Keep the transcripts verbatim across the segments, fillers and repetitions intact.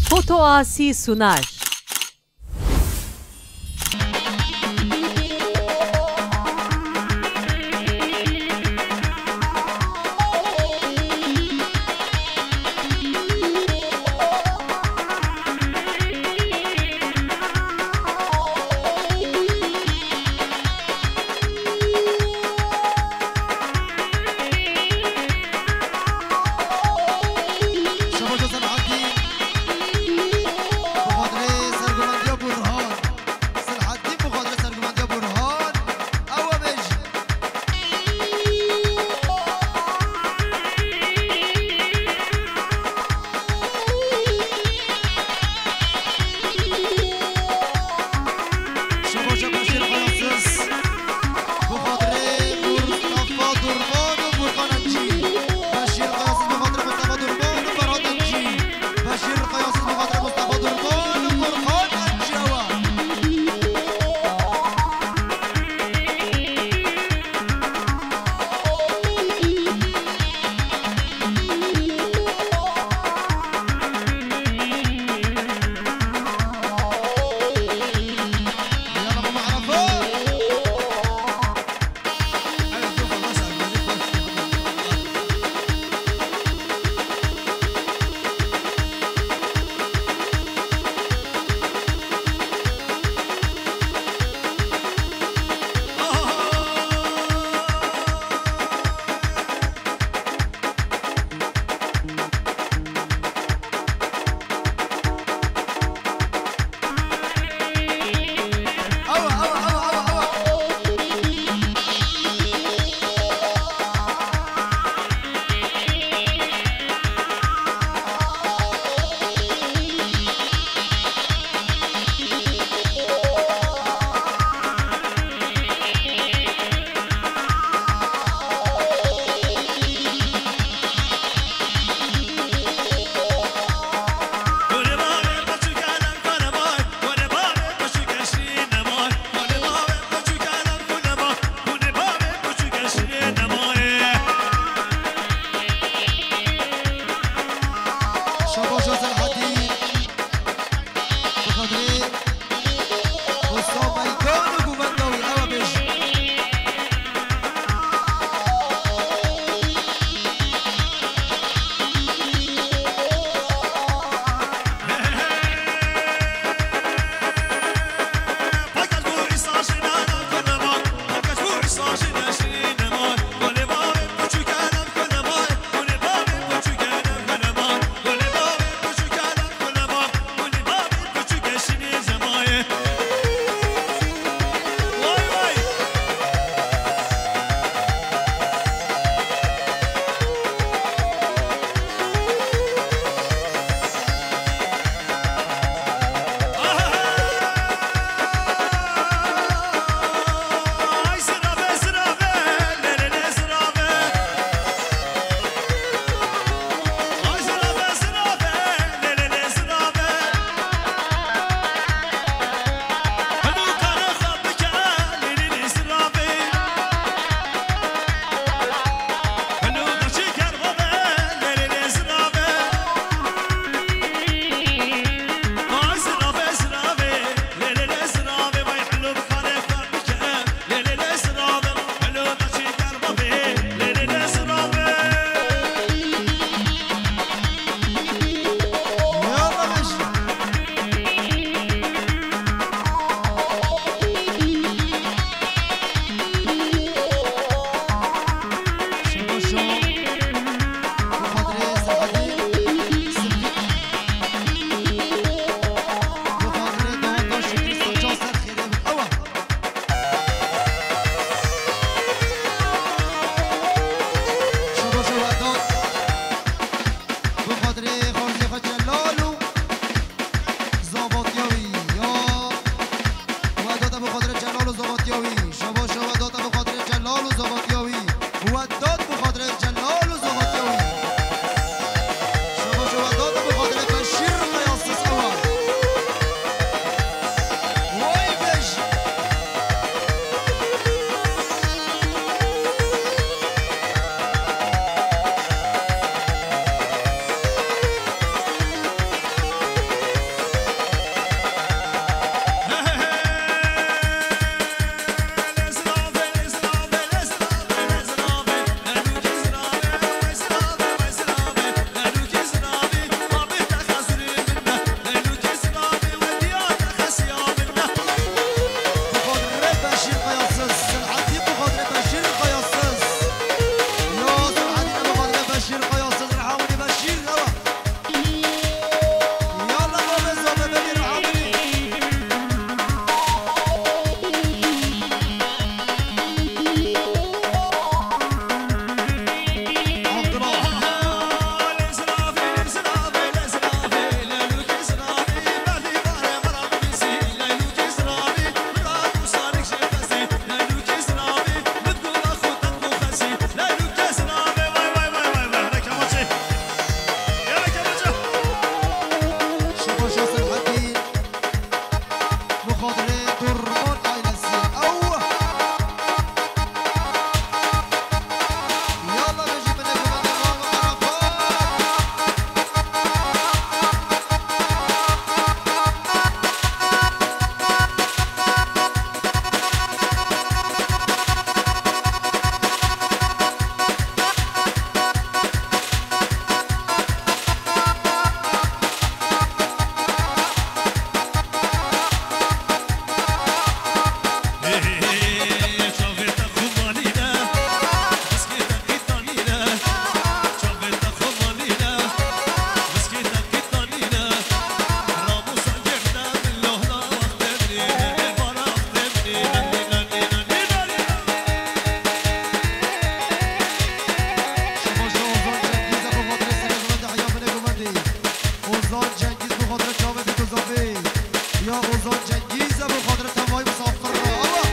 Foto Asî Sunar. Şebaja Selahaddîn, bi xatirê sergumandiya Burhan. Selahaddîn bi xatirê sergumandiya Burhan. Ew e bêjî. Şebaja Beşîr Qayasiz, bi xatirê Mustafa Durban û Furkan Encî. Beşîr Qayasiz bi xatirê Mustafa Durban û Ferhat Encî. Beşîr Qayasiz bi xatirê Mustafa Durban û Furkan Encî ew e. Şebaja Selahaddîn, bi xatirê Mustafa Meydan û Guvenda wî, ew e bêjî. Şebaja Wedat, bi xatirê xwarzê xwe Celal û zavatiya wî. Ya Wedat e bi xatirê Celal û zavatiya wî. Şebaja Wedat e bi xatirê Celal û zavatiya wî. Wedat bi xatirê Celal û zavatiya wî. Şebaja Wedat e bi xatirê Beşîr Qayasiz ew e. Way bêjî. Ozan Cengiz bi xatirê çavê bî ku zavê ya Ozan Cengiz e, bi xatirê tevayî misafir re. Awa!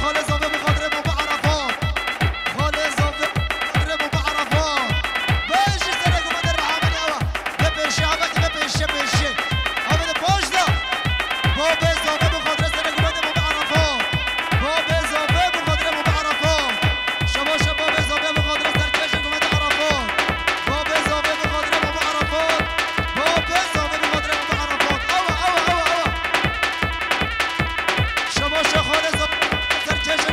Xalê Zavê bi xatirê Mame Erefat. Xalê Zavê bi xatirê Mame Erefat. Bê ji serê ku me derbe hemenê ew e. Bê pêşê, hemek bê pêşê, pêşê. Hemenê paş de. Babê Zavê bi xatirê serê ku me de Mame Erefat. Babê Zavê bi xatirê Mame Erefat. Şebaşe Babê Zavê bi xatirê serkêşê ku me de Erefat. Babê Zavê bi xatirê Mame Erefat. Babê Zavê bi xatirê Mame Erefat. Ew e, ew e, ew e, ew e. Şebaşe Xalê Zavê serkêşê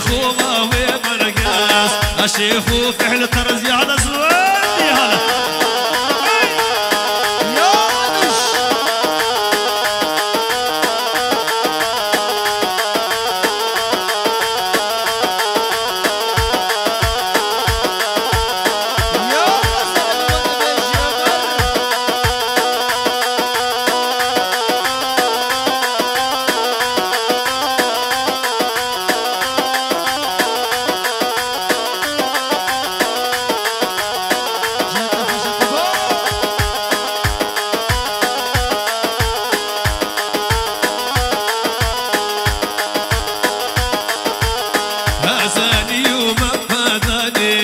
Xova wê mergez, eşê xo fihl terz ya de zwer ya de. Ezenî û me pedenî.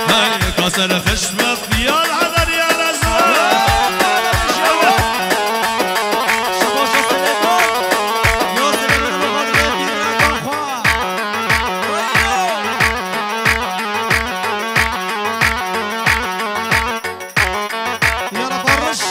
Hey, kaser xişmet ya Hedarî ya Rezvan. Yara Barış.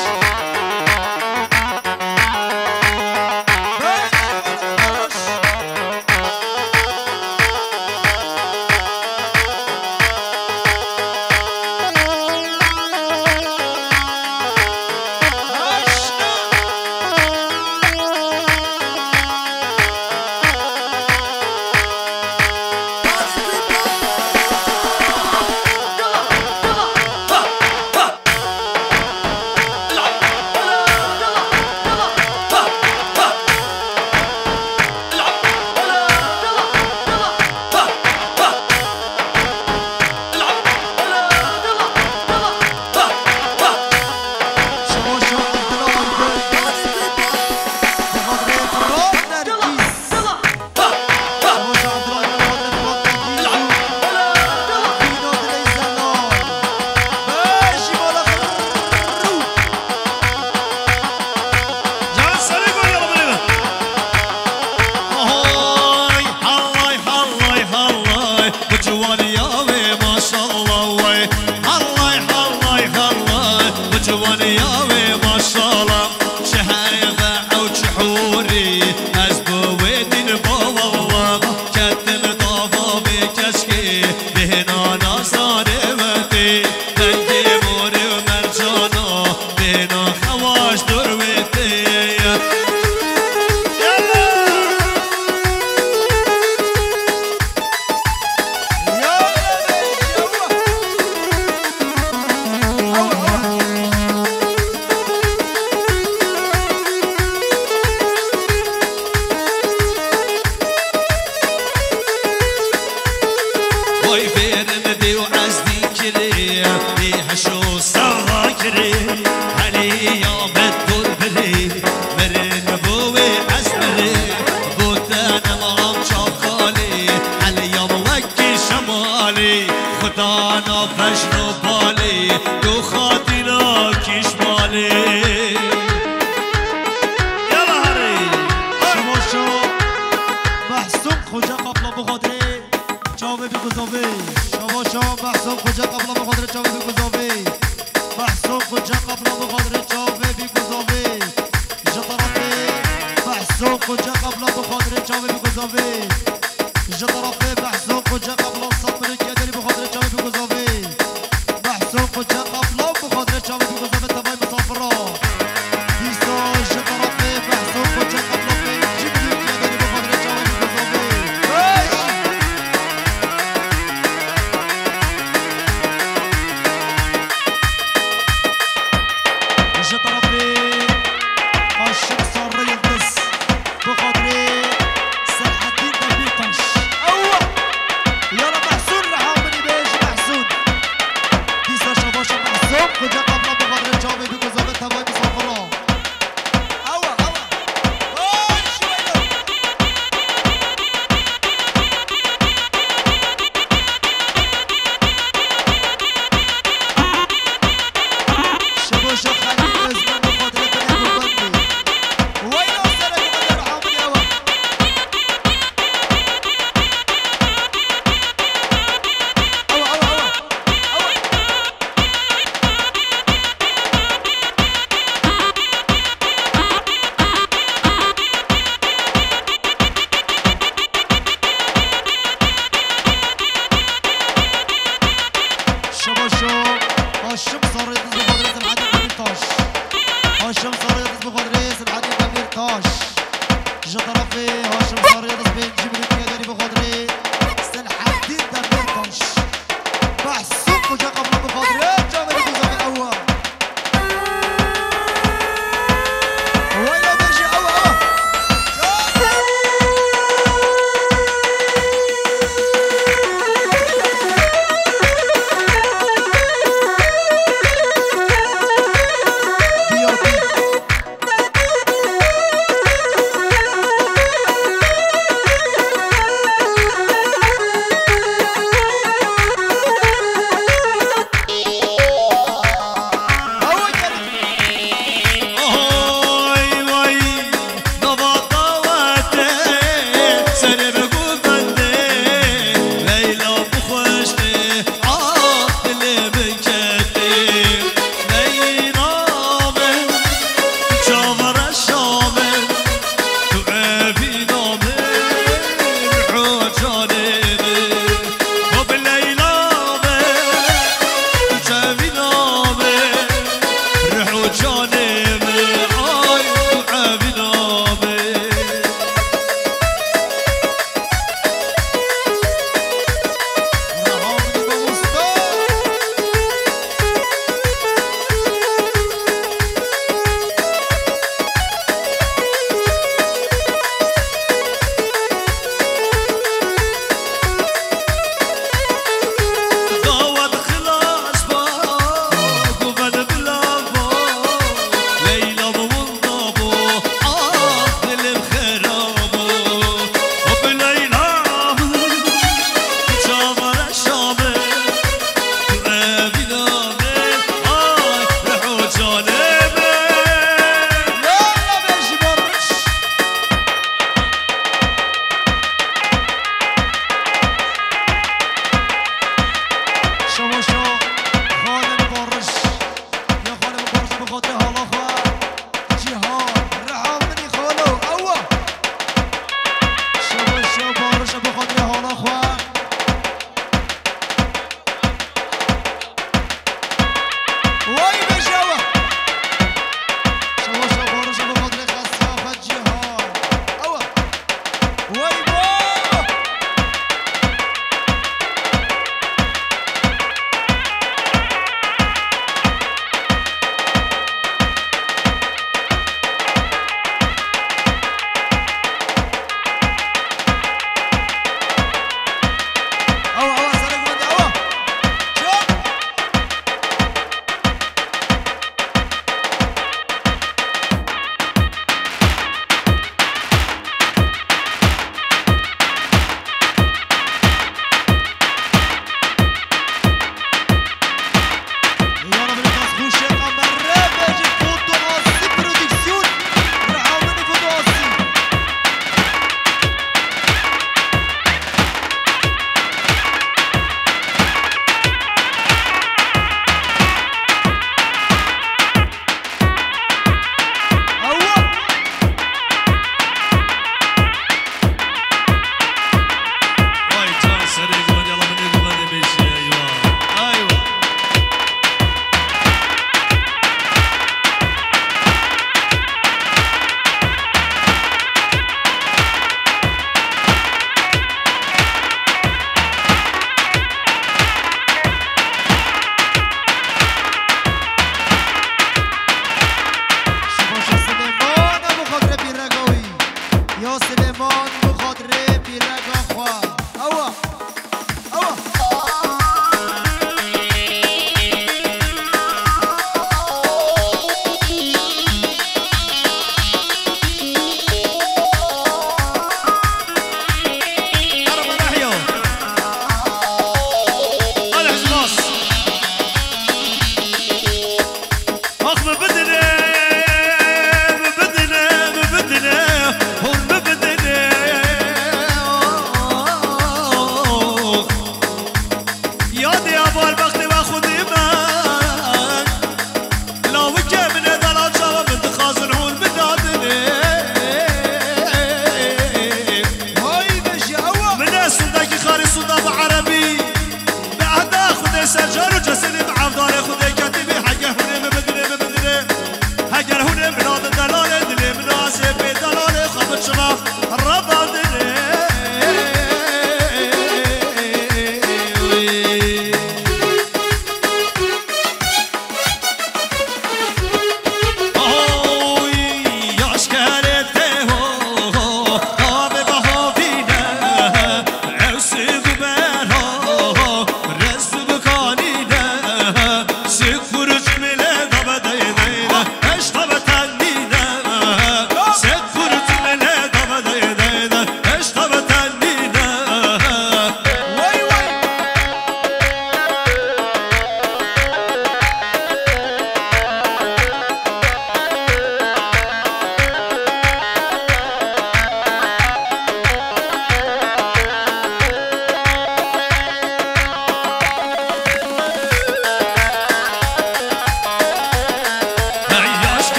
Hay, hallay, hallay, hallay, bi ciwaniya wê maşallah wey. Hallay, hallay, hallay, bi ciwaniya wê maşallah. Ji heyve ew çi hûrî, ez bi wê dîn bawallah. Ketim dava vê keşkê, bêhna nazarê wetê. Dengê morê û mercana, bêhna xewaş dor wetê. Vay verin dê û ez dî kirê, dê heşo sawa kirê, helê ya me dor bilê, mirin bo wê ez mirê, bo te nema am çakalê, helê ya me wekî şemalê, xuda na bejno balê, tu xatîna kîş balê. Yala herê. Şebaşa Behsûn Xoce Qaplan bi xatirê çavê bî guzavê. Şebaşa Behsûn Xoce Qaplan bi xatirê çavê bî guzavê. Behsûn Xoce Qaplan bi xatirê çavê bî guzavê. Ji terefê Behsûn Xoce Qaplan bi xatirê çavê bî guzavê. Ji terefê Behsûn Xoce Qaplan sed milyon kederî bi xatirê çavê bî guzavê. Behsûn Xoce Qaplan bi xatirê çavê bî guzavê tevayî misafira. Dîsa ji terefê Behsûn Xoce Qaplan pêncî milyon kederî bi xatirê çavê bî guzavê. Hey! Ji terefê Aşiq Sarı Yıldız bi xatirê Selahattin Demirtaş. Ew! Ya Rabbi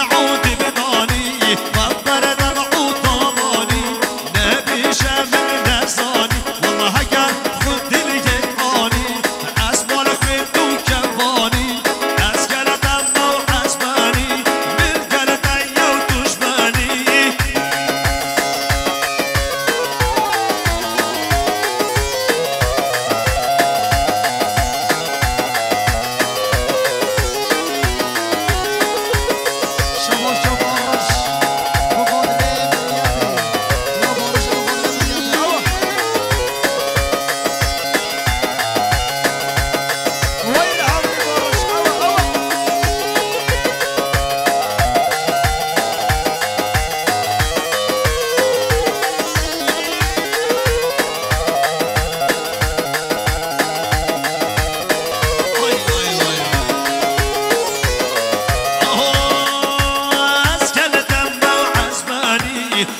Eûdî bidanî, webere derû tamanî, nebîşe min nezanî, welleh eger xwe dil yek anî, ez mala xwe tu kevanî, ez gele te me û ez benî, min gele te yew tuşbenî.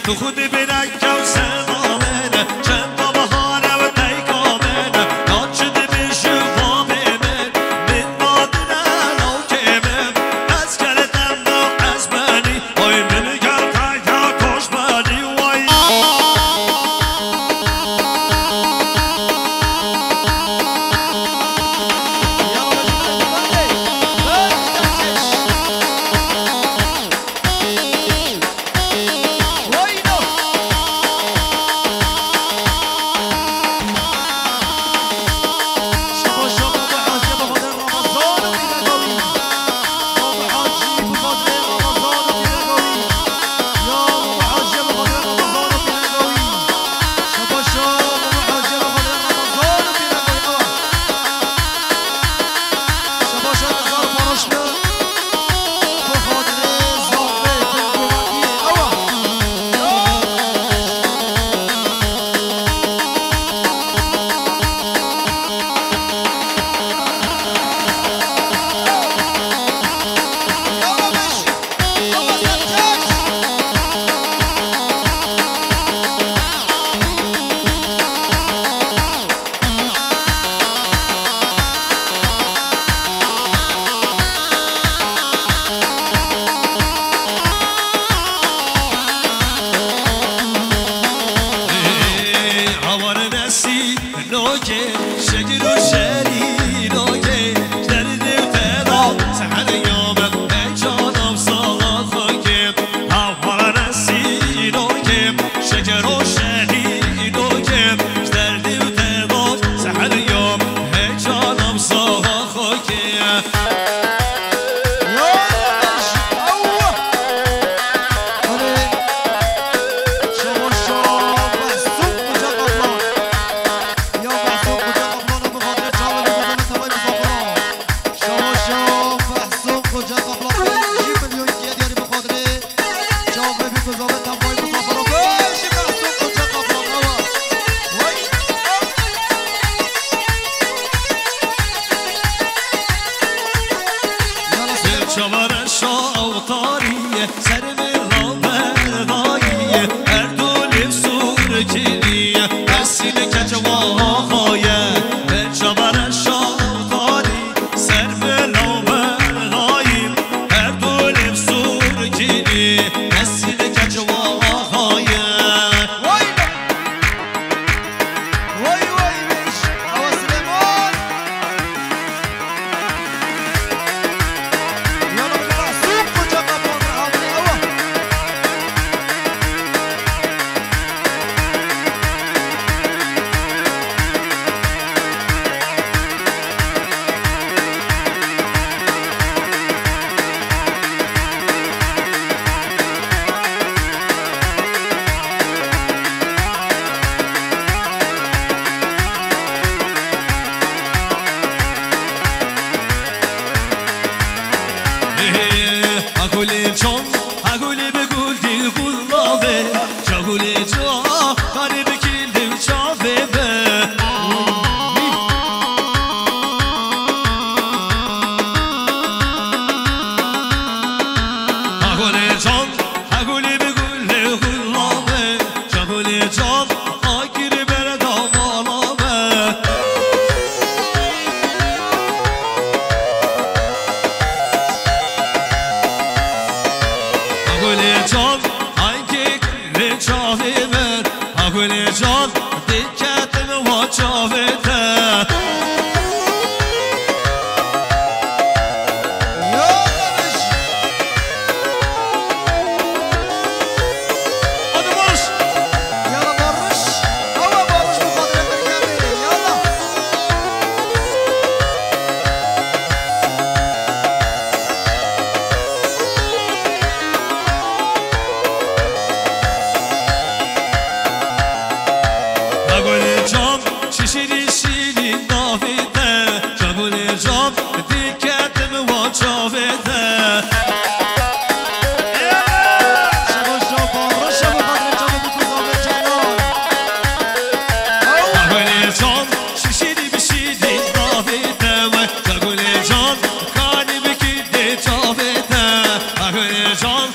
Tu xwe dibîne kewsena min, çend bahare û teyka min, ya çi dibêjî babê min, min nadine lawkê min, ez gele te me û ez benî, oy min gel te ya toj benî, way. Nokê şekir û şerî nokê, derdê te da seher ya me, ey canam saxa xokê. Hawara nesî nokê, şekir û şerî nokê, derdê te da seher ya me, ey canam saxa xokê. Çavare şawtarî, ser min raberdayî, her du lêv sûr kirî, esîl keçwaxaye. Çavare şawtarî, ser min raberdayî, her du lêv sûr kirî, esîl keçwaxaye. Way way weş, awa Silêman. Yana bir mahsûk koca kaplan, awa. Can, hangî li çavê min, ha Gulê can, diketim wa çavê te. Hadi barış. Yala barış. Hava barış bu kadar yeter geldi. Yala. Agulê can, şişirî şîrî navê te. Agulê can, diketim wa çavê te. Şevo şevo, barış şevo, Kadrê canê bikuzavê canan. Agulê can, şişirî bişirî navê te. Agulê can, kanî bikî dê çavê te. Agulê can,